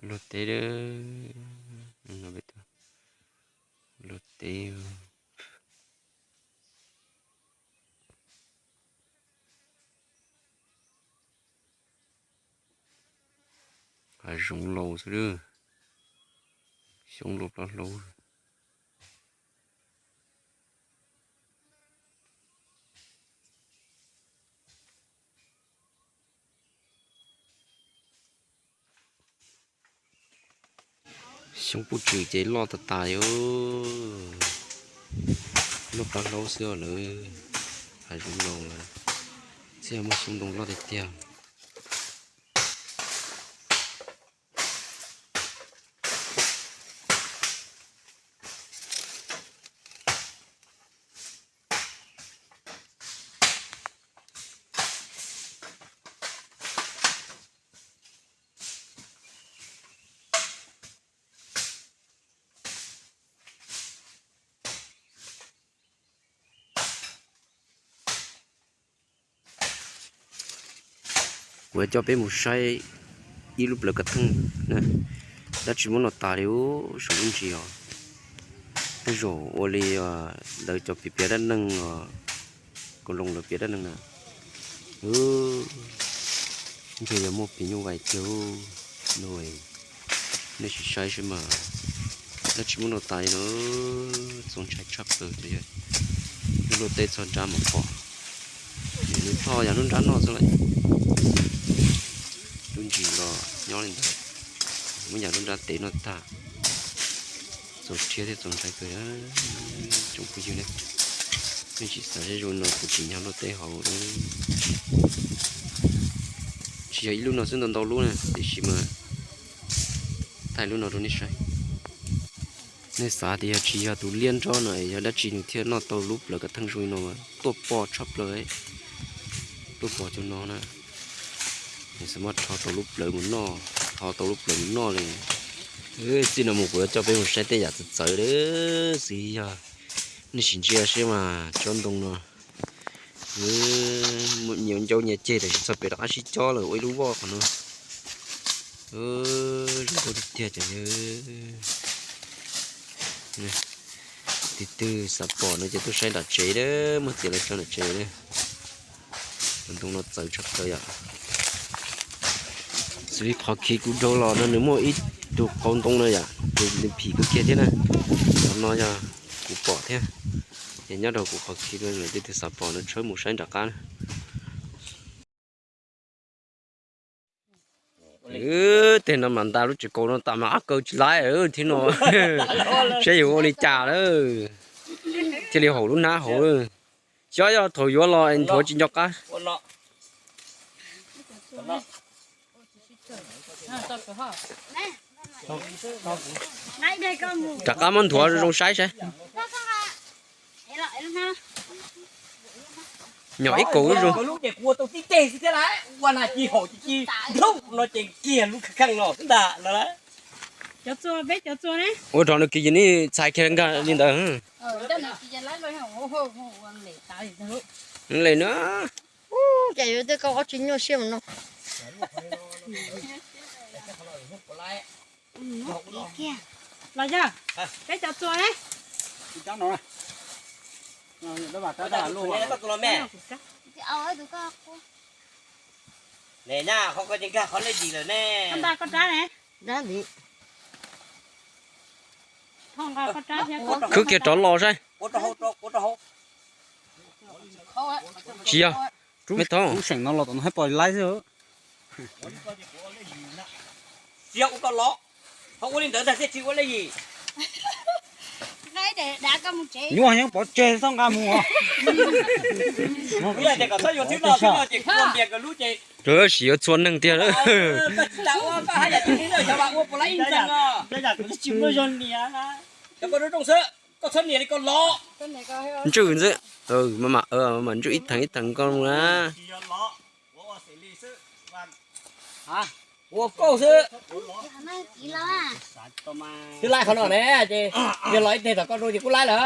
Luag teb, luag teb. Hav zoov laus xwb, xyoob luaj plaub hlaub. Xyoob puj tswm ces loj tas tas li, luaj plaub hlaub xwb lawm, hav zoov laus lawm, thiaj muaj xyoob ntoo loj tiag tiag. Kuv yuav coj peb mus saib ib lub plawv kav theej na, dab tsi muab noj tas li, saum lub ntsis os. Tej zaum ua li lawv cov piav piav dab neeg os, kaus loos lawv piav dab neeg na. Ntshe yog muaj phim nyuj vais tiag no. Nej sim saib seb mas, dab tsi muab noj tas li no, txaus ntshai tshaj plaws. Lub luaj teb txog nrab mas pom, nws thoj yam lub nrab noj xwb lawm. Lub ntsis los nyob li ntawd, muab yam lub nrab tev noj tag. Txaus ntshai thiab txaus ntshai kawg, tsoom phooj ywg ne. Nej tsis xav seb zoo no kuv tsis nyob luaj teb hauv. Tsis yog ib lub no xwb, ntau ntau lub na, tiam sis mas thaij lub no rau nej saib. Nej xav tias yog tsis yog tus liab nrob no yog dab tsi nws thiaj noj tau lub plawv kav theej zoo li no, tuaj pom tshaj plaws, tuaj pom cov no na. Nws xav muab rho tau lub plawv mus noj, rho tau lub plawv mus noj li. Txij no mus kuv yuav coj peb mus saib tej yam txawv txawv xwb, yog nej sim ntsia seb mas tsob ntoo no nyias ncau nyias ceg tam sim txog pem rov qab sib cob lawm ua ib lub voj qhov no. Zoo nkauj tiag tiag cov. Tus twg xav pom no ces tuaj saib nram tsev, muaj txiav lawv tso nram tsev. Tus ntoo no txawv tshaj plaws yom. Xws li qhov khi kuv dhau los no nws muaj ib tug qau ntoo no yom, nws phim kawg kiag thiab na. Qhov no yog kuv pom thiab, ces nyob rau kuv qhov khi no, leej twg xav pom no tshawb mus saib nram qab na. Tej no mas nta lub tsev kaus no tas mas ab kaw tsis laib thiab no. Saib yuav ua li cas lawm, thiaj li haum lub hnab hauv. Xyov yog thaum yuav los nthuav tsis nco qab. Rov qab muab nthuav zoo saib saib. Nyom ib kaus lub zoo. Ua rau nws kis ces nej txhais kiag nkag li ntawd. Lem na. Cas yuav tej koj ob tsis nyuaj siab mus no. Los yog peb cov txua ne. Khwb kiag rov los saib. Tsis yog, me thoob seem no los tom no pom laib xwb. Nyuaj yeej pov tseg txhob nqa mus. Tab sis yuav txhua neeg tiag. Ntswj ntxwb, mam mam ntswj ib theem ib theem koj mus na. Ua koj xwb. Twb laib qhov no ne, ces yog los ib teg tom koj rau ces kuj laib lawm.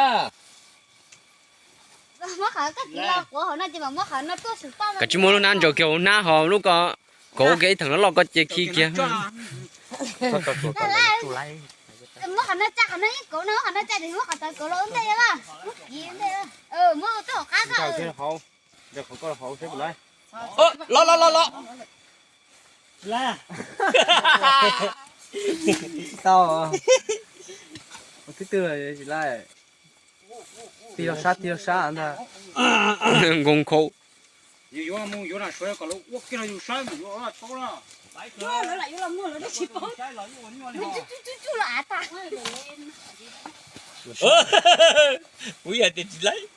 Kav tsij muab lub hnab ntsaws kiag hauv hnab ho lub ko, kom ua kiag ib theem loj loj koj cia khi kiag. Muab qhov no tsa, qhov no ib kauv no, muab qhov no tsa, muab qhov tawv kauv los ua ntej, muab kiv ua ntej, muab tau hauv qab ko. Ntaus qhov ko hauv seb puas laib. Los los los los. Tsis tau. Tus twg tsis laib. Tig los sab, tig los sab ntag. Nkoos khau. Yus yuav mus yuav na, suav kom lawv ua kiag los yus saib mus yuav tau na. Kuv yog tias tsis laib.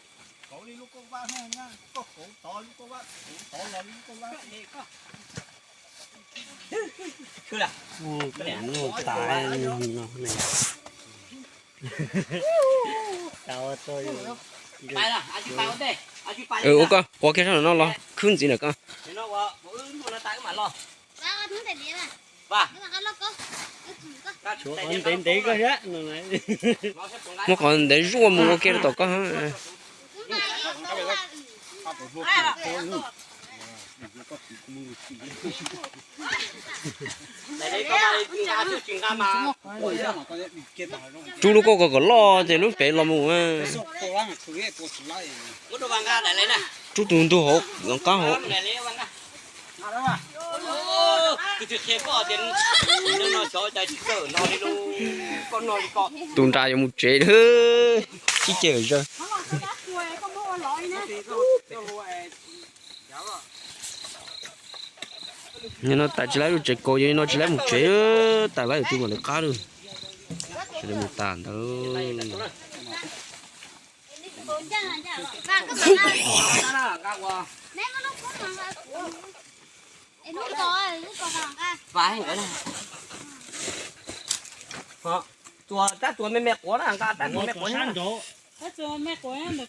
Ua koj quav kiag sab no los khwb ntxiv na koj. Muab qhov ntev zuaj mus ua kiag rau tom koj. Rub lub kauj ko kom loj ces lub pem los mus. Rub tus ntug hauv, qab hauv. Tus nra yuav mus tsev, sib ceg zawg. Nim no tas tsis laib lub tsev kaus, yog li no tsis laib mus tsev, tas laib twb mam li qab lawm. Tsis laib mus tas ntawd. Tua tab tua me me quav na, nqa tab tua me quav na.